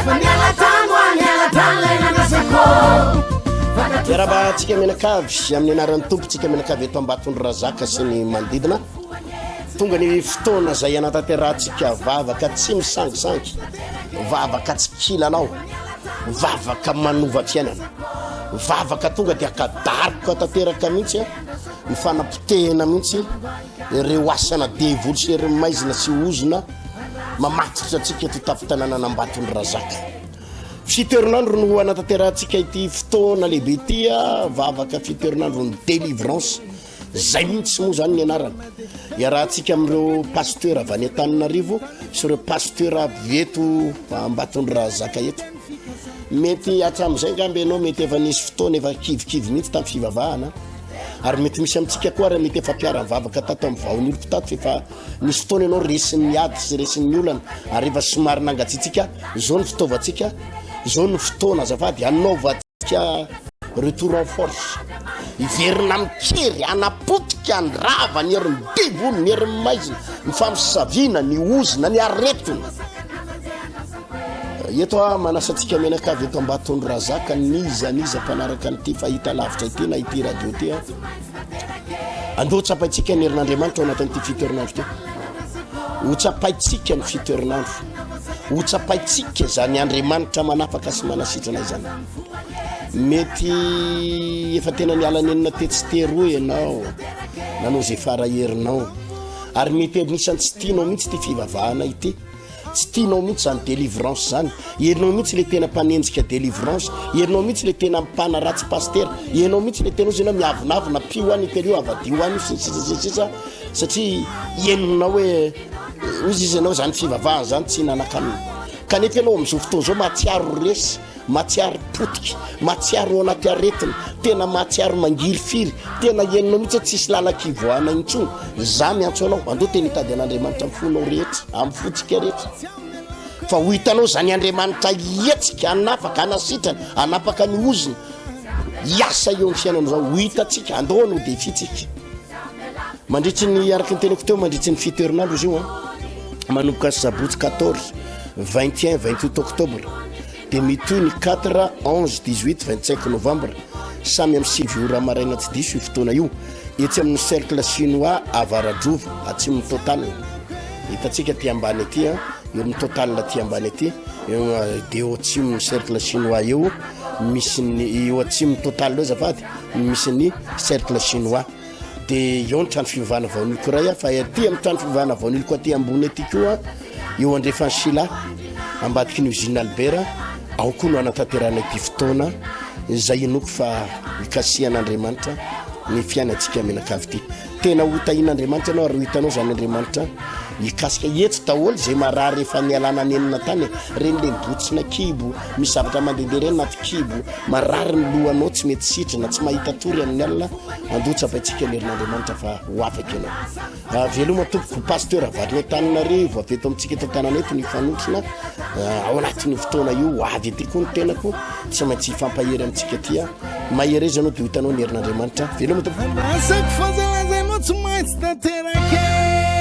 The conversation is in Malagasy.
Efa niala tany hoa niala tany lay nandrasako. Miarahaba antsika mianakavy amin'ny anaran'ny Tompo tsika mianakavy eto Ambatondrazaka sy ny manodidina. Tonga ny fotoana izay hanatanterahantsika vavaka tsy misangisangy, vavaka tsy kilalao, vavaka manova fiainana, vavaka tonga dia akadaroka tanteraka mihitsy a, ny fanapotehana mihitsy ireo asana devoly sy herin'ny maizina sy ozona mamatotra antsika eto tampon-tanànan'Ambatondrazaka. Fito herinandro no hanatanterahantsika ity fotoana lehibe ity a, vavaka fito herinandro ny délivrance. Zay mihitsy moa zany ny anarana. Iarahantsika amin'ireo pasteur avy any Antananarivo sy ireo pasteur avy eto Ambatondrazaka eto. Mety hatramin'izay angamba ianao mety efa nisy fotoana efa kivikivy mihitsy tamin'ny fivavahana. Ary mety misy amintsika koa ary mety efa mpiara-mivavaka tato amin'ny vaon'oloko tato efa nisy fotoana ianao resin'ny ady sy resin'ny olana ary efa somary nangatsiatsiaka. Izao ny fitaovantsika, izao ny fotoana azafady hanaovantsika Ka retour en force, hiverina amin-kery, hanapotika, handrava ny herin'ny devoly, ny herin'ny maizina, ny famosaviana, ny ozona, ny aretina. Eto aho manasa antsika mianakavy eto Ambatondrazaka, n'iza n'iza mpanaraka an'ity fahita lavitra ity na ity radio ity an. Andeha ho tsapaintsika ny herin'Andriamanitra ao anatin'ity fitoerinandro ity. Ho tsapaintsika ny fitoerinandro. Ho tsapaintsika izany Andriamanitra manafaka sy manasitrana izany. Mety efa tena niala nenina tetsy teroa ianao, nanao izay fara herinao. Ary mety anisan'ny tsy tianao mihitsy ity fivavahana ity. Tsy tianao mihitsy zany délivrance zany. Ianao mihitsy le tena mpanenjika délivrance. Ianao mihitsy le tena mpanaratsy pasitera. Ianao mihitsy le tena ozy ianao miavonavona pio any iterio avadio any sy ny sisa sy ny sisa satria henonao hoe ozy izy ianao zany fivavahana zany tsy nanakanina. Kanefa ianao amin'izao fotoana izao mahatsiaro resy. Mahatsiaro potika, mahatsiaro ao anaty aretina, tena mahatsiaro mangirifiry, tena henonao mihitsy hoe tsisy lalan-kivoahana intsony. Za miantso anao, andeha tena hitady an'Andriamanitra amin'ny fonao rehetra, amin'ny fontsika rehetra. Fa ho hitanao izany Andriamanitra hihetsika, hanafaka, hanasitrana, hanapaka ny ozona, hiasa eo amin'ny fiainanao izao. Ho hitantsika, andao hanao défi tsika. Mandritry ny, araka ny teniko teo, mandritry ny fito herinandro izy io an, manomboka sabotsy 14, 21, 28 octobre. dia mitohy ny 4, 11, 18, 25 novambra, samy amin'ny 9 ora maraina tsy diso io fotoana io, etsy amin'ny Cercle Chinois Avaradrova, atsimon'ny Total. Hitantsika aty ambany aty, eo amin'ny Total aty ambany aty, eo dia eo atsimon'ny Cercle Chinois eo misy ny eo atsimon'ny Total eo azafady, misy ny Cercle Chinois. Dia eo ny trano fivavahana vaoniloko iray fa aty amin'ny trano fivavahana vaoniloko aty ambony aty koa eo andrefan'i Shila ambadiky ny usine Albert ao koa no hanatanterahana ity fotoana izay inoako fa hikasihan'Andriamanitra ny fiainantsika mianakavy ity. Tena ho tahian'Andriamanitra ianao ary ho hitanao izany Andriamanitra hikasika eto daholo izay marary efa nialana nenina tany e. Reny le mibotsina kibo, misy zavatra mandehandeha reny anaty kibo, marary ny lohanao tsy mety sitrana, tsy mahita tory amin'ny alina. Andeha ho tsapaintsika ny herin'Andriamanitra fa ho afaka ianao. Ah, veloma tompoko, Pasteur avy any Antananarivo, avy eto amintsika eto an-tanàna eto ny fanotrona ah, ao anatin'io fotoana io, ho avy aty koa ny tenako, tsy maintsy hifampahery amintsika aty aho. Mahereza ianao dia ho hitanao ny herin'Andriamanitra. Veloma tompoko. Andrasako fa zay lazainao tsy maintsy tanteraka e.